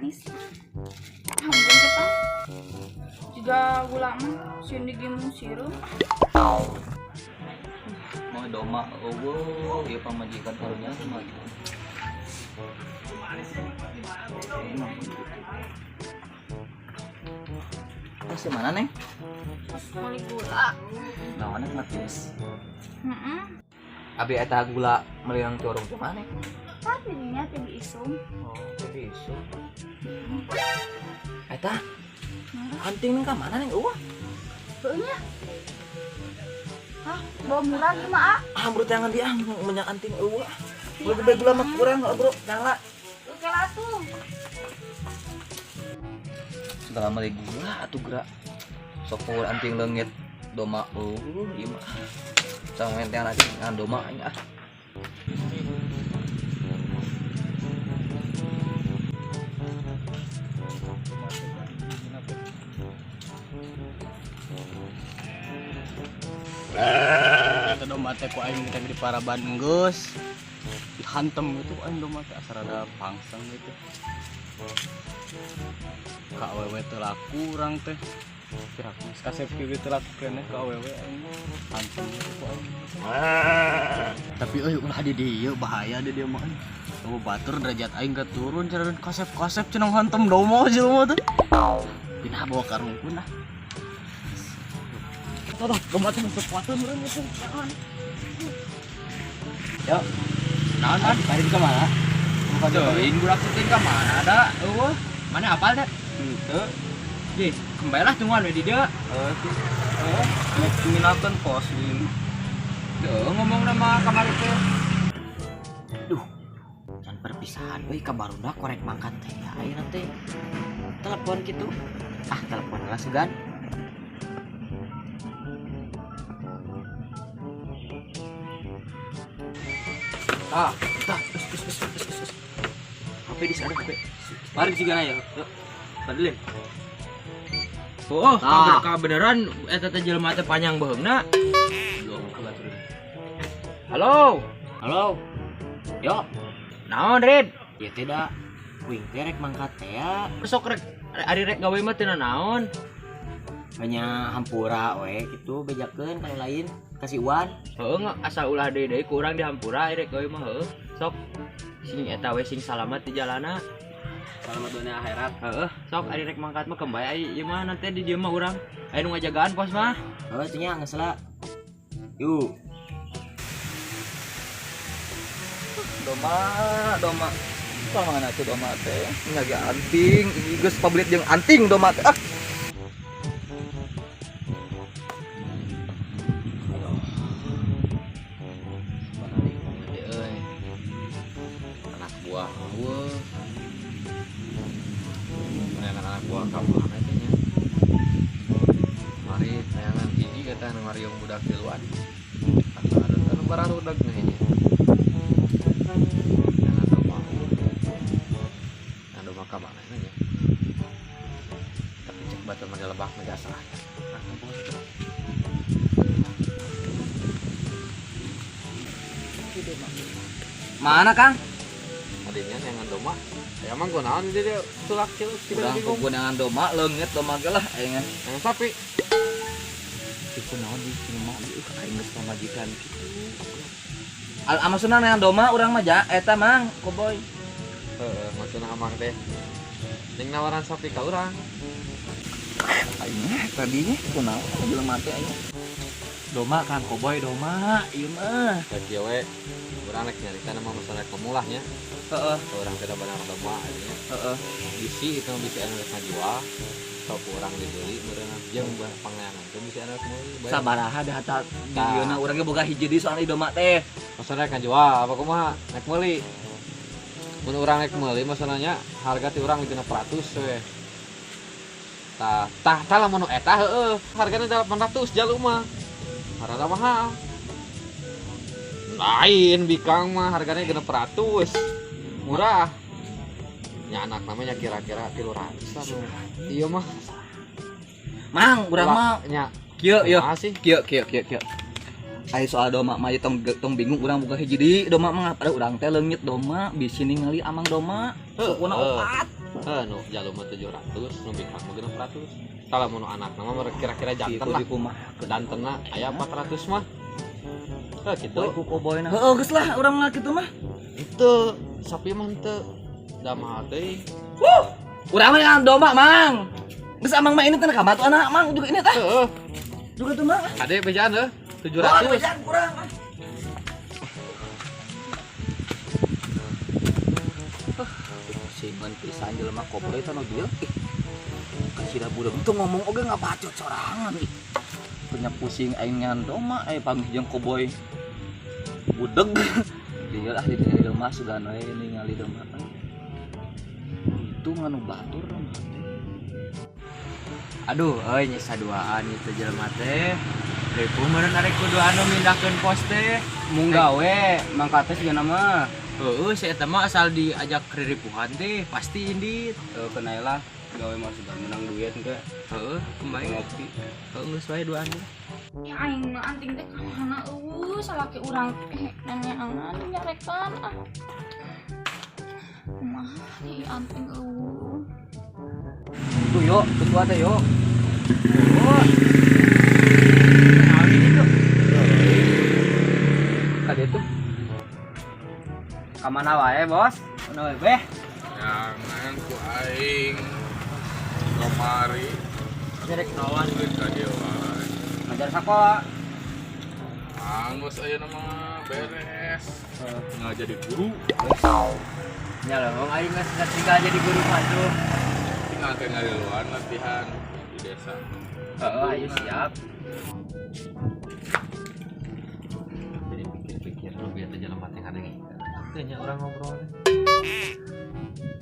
Manis. Ampun kita. Juga gula mah sieun digimung sireum. Mau doma eueuh ieu pamajikan karunya mah. Terus mana, Neng? Meuli gula. Naon matis? Heeh. Abi eta gula meuli nang corong teh mana? Tah tidinya ti diisum. Oh, ti diisum. Eta anting neng ka mana, Neng? Eueuh. Heueuh nya. Hah, bawa murah gimana, ah? Ah, bro, jangan dia banyak anting eueuh. Bro, gede gula mah kurang, bro. Nyala. Oke lah tuh. Segala meuli gula atuh gerak. Sok power anting leungit doma eueuh ieu mah. Sama ente anak ngan doma aing ah. Eta domba teh ku aing teh di paraban geus dihantem gitu aing domba teh asa rada pangseng gitu. Ka awewe teu laku urang teh. Piraku geus kasep kieu teu laku keneh ka awewe aing hantem gitu ku aing. Tapi euy ulah di dieu bahaya di dieu mah euy. Loba batur derajat aing ge turun cenah kasep-kasep cenah hantem domba jelema teh. Pindah bawa ka rungkun ah. Tolong, domba teh masuk kuatun meureun itu. Yo. Naon, man? Bari ka mana? Teuing budak syuting ka mana da? Eueuh, mana apal da? Henteu. Ye, kembali lah tungguan we di dieu. Heeh. Heeh, nek minakeun pos di. Teu ngomong nama kamari teh. Duh, can perpisahan euy ka barudak korek mangkat teh ya ayeuna teh. Telepon kitu. Ah, telepon lah sugan. Ah, tah, us us us us us. HP di sana HP. Mari juga ya. Yuk. Padelin. Oh, Tah. ka beneran eta teh jelema teh panjang beuheungna. Belum kabatur. Halo. Halo. Yo, Naon, Rid? ieu teh da uing teh rek mangkat teh ya. Sok rek ari rek gawe mah teu naon. Banyak hampura we gitu bejakeun kalau lain kasih uan. Heeh, asal ulah deui deui ku urang dihampura ari rek gawe mah heueuh. Sok sing eta we sing salamat di jalana. Salamat dunia akhirat. Heeh, sok ari rek mangkat mah kembali ai ieu mah nanti di dieu mah urang. Aya nu ngajagaan pos mah. Heuh, cenah geus lah. Yuk. Doma, doma. Mana tuh doma teh? Nyaga anting, geus pablit jeung anting doma teh. Ah. Anak buah eueuh. Neangan anak buah ka mana teh nya. Mari neangan hiji kata nu ngariung budak tiluan. Asa ada teh nu bararudag nya nya. Neangan domba eueuh. Neangan domba ka mana nya. Tapi cek batur mah lebak mah jasa. Ah, bos. Mana, Kang? Adinya neangan domba. Ya emang gua naon dia tulak ciluk tidak Urang bingung. kuku neangan domba leungit domba ge lah aing. Neangan sapi. Itu naon di sini mah ieu aing geus pamajikan kitu. Al maksudna neangan domba urang mah ja eta Mang, koboy. Heeh, maksudna amang teh. Ning nawaran sapi ka urang. Aing tadinya kunaon jelema teh aing. Doma Kang Koboy doma ieu mah. Da kieu we urang rek nyarita nama masalah pemulahnya. Heeh, Urang teh da domba nya. heeh. Bisi itu bisi anu rek ngajual. Sok urang dibeli meureunna jeung buah pangeangan teh bisi anu rek meuli. Sabaraha dah ta di dieuna urang ge boga hiji deui soalna domba teh. Maksudna rek ngajual apa kumaha? Rek meuli. Mun urang rek meuli maksudna nya harga ti urang 600 we. Tah, tah tah lamun nu eta heueuh, hargana 800 jalu mah. Harga mahal. Lain bikang mah harganya 600. Murah. Nya anak namanya kira-kira 300 lah. Iya mah. Mang, urang mah nya kieu ieu. Kumaha sih? Kieu kieu kieu kieu. Ai soal doma mah tong tong bingung urang boga hiji deui doma mah pada urang teh leungit doma bisi ningali amang doma. Sukuna opat. Heuh, nu jalu mah 700, nu bikang mah 600. Tah lamun nu anakna mah kira-kira janten lah. Dantenna aya 400 mah. Heuh kitu. Ku koboyna. Heeh, geus lah urang mah kitu mah. Henteu, sapi mah henteu. Da mahal teuing. Urang mah ngan domba, Mang. Geus amang mah ini teh ka batu anak Mang juga ini tah. Heeh. Juga tuh Mang. Ade bejaan heuh, 700. Oh, bejaan kurang. Singan pisan jelema koboy teh nu dieu. Ih. Kasih budak itu ngomong oge ngabacot sorangan ih. Punya pusing aing ngan domba panggih jeung koboy. Budeg. Dia lah di domba sugan we ningali domba. Itu nganu batur domba teh. Aduh, euy nyesa duaan itu jelema teh. Ripuh meureun arek kudu anu mindahkeun pos teh. Mung gawe mangkat teh sigana mah. Heeh, si eta mah asal diajak riripuhan teh pasti indit. Heuh, kenai lah gawe mah sudah menang duit engke. Heeh, kembali ngopi. Heeh, geus wae duaan teh. Ya aing mah anting teh kamana eueuh salaki urang teh nanyaangan nyarekan ah. Kumaha ieu anting eueuh. Tuh yo, ketua teh yo. Oh. Naon ini tuh? Kade tuh. Ka mana wae, Bos? Mana wae, Beh? Jangan ku aing kamari Rek naon? duit ka dieu wae. Ngajar sakola. Anggus ayeuna mah beres. Nggak jadi guru, Nya leuweung aing geus tinggal jadi guru mah tuh. tinggal ke ngaliluan latihan di desa. Heeh, ayo siap. Jadi pikir-pikir lu biar jelema teh ngadengin. Teu nya urang ngobrol teh.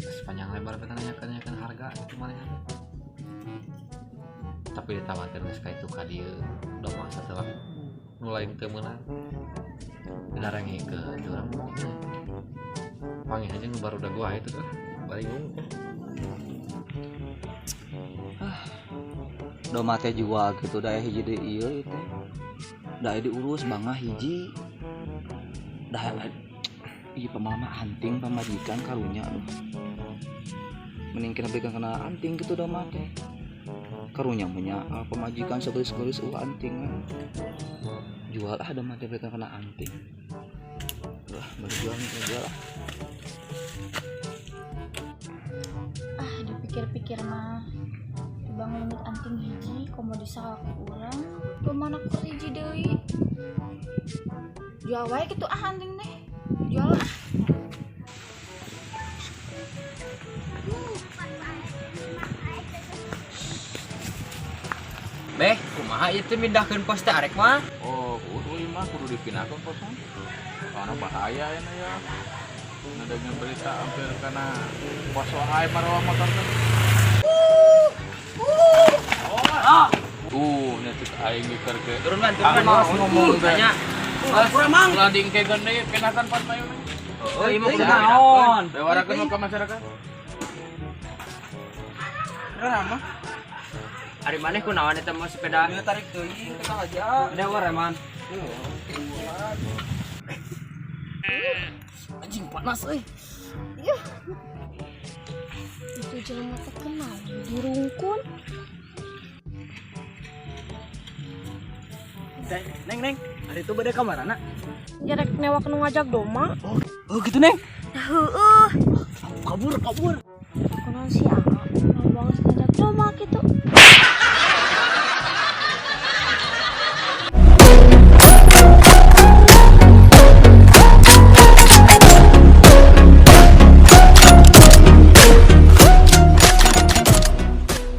Sepanjang lebar kita nanyakan harga itu manehna teh. Tapi ditawarkeun geus ka itu ka dieu domba satelah nu lain teu meunang. Didarengikeun teh urang ngomong teh. Panggih aja nu barudak gua itu tuh. Bingung teh. Domba teh jual gitu da hiji deui ieu teh. Da diurus bangga hiji. Da ieu pamama anting pamajikan karunya aduh. Mending kena berikan kena anting gitu domba teh. Karunya punya pamajikan segelis-gelis ulah anting. Jual ah domba teh berikan kena anting. Lah berjual jual ah. Ah dipikir-pikir mah bang limit anting hiji komo disalaki urang pemana kur hiji deui jual wae kitu ah anting teh jual ah. Beh, kumaha ieu teh mindahkeun pos teh arek mah? Oh, kudu ieu mah kudu dipindahkeun pos mah. Soalna bahaya ayeuna ya. Ngadengin berita hampir kana pos wae marawa motor teh. Nyetik aing mikir ke. Turun man, turun man. Ngomong teh. Tanya. Kurang mang. Ulah diengkekeun deui pindahkeun pos mah ieu. Oh, ieu mah kudu Naon? Bewarakeun ka masyarakat. Kurang mah. Ari maneh kunaon eta mah sepeda? Dia tarik teuing kita aja. Ada wareman. Anjing panas euy. Itu jelema teh kenal dirungkun. Neng, neng, hari itu beda kamarana. Ya rek newak nu ngajak doma. Oh, gitu neng. Nah heueuh. Kabur, kabur. Kunaon si Aa, mau banget ngajak doma kitu.